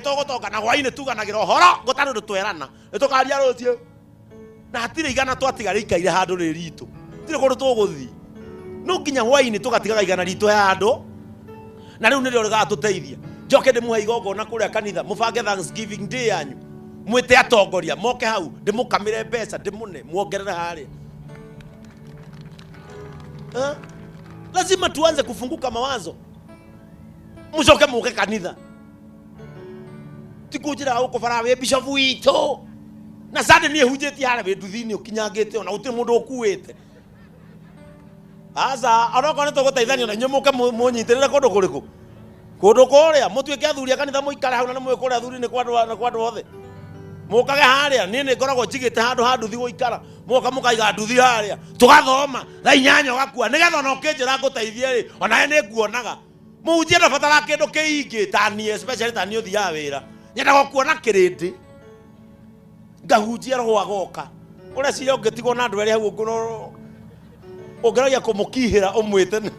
Tũgũtonga na hwainĩ tuganagĩra ũhoro gũtarĩ ũndũ twerana, nĩ tũkaria rũciũ na hatirĩ igana twatiga rĩikaire handũ rĩ ritũ, tirĩ kũndũ tũgũthiĩ. No nginya hwainĩ tũgatigaga igana ritũ he handũ, na rĩu nĩrĩo rĩgatũteithia. Njoke ndĩmũhe igongona kũrĩa kanitha, mũbange Thanksgiving Day yanyu, mwĩte atongoria moke hau, ndĩmũkamĩre mbeca, ndĩmũne muongerere harĩa. Eh? Lazima tuanze kufunguka mawazo, mucoke muke kanitha. Ti kũnjĩra gũkũ bara wĩ bishop witũ na Sunday niĩ hunjĩtie harĩa wĩ nduthi-inĩ ũkinyangĩte, ona gũtirĩ mũndũ ũkuĩte. Aca, onokorwo nĩ tũgũteithania na inyuĩ mũke mũnyitĩrĩre kũndũ kũrĩkũ, kũndũ kũrĩa mũtuĩke athuri a kanitha, mũikare hau, na nĩ mũĩ kũrĩa athuri nĩ kwa andũ, nĩ kwa andũ othe. Mũkage harĩa, niĩ nĩ ngoragwo njigĩte handũ ha nduthi gũikara. Mũgoka mũkaiga nduthi harĩa, tũgathoma thaa 8 ũgakua, nĩgetha ona ũkĩnjĩra ngũteithie rĩ, onawe nĩ nguonaga. Mũhunjia ndabataraga kĩndũ kĩingĩ ta niĩ, especially ta niĩ ũthiaga wĩra, nyendaga kuona kĩrĩndĩ ngahunjia, roho agoka. Ũreciria ũngĩtigwo na andũ erĩ hau ũngĩragia kũmũkihĩra ũmwĩte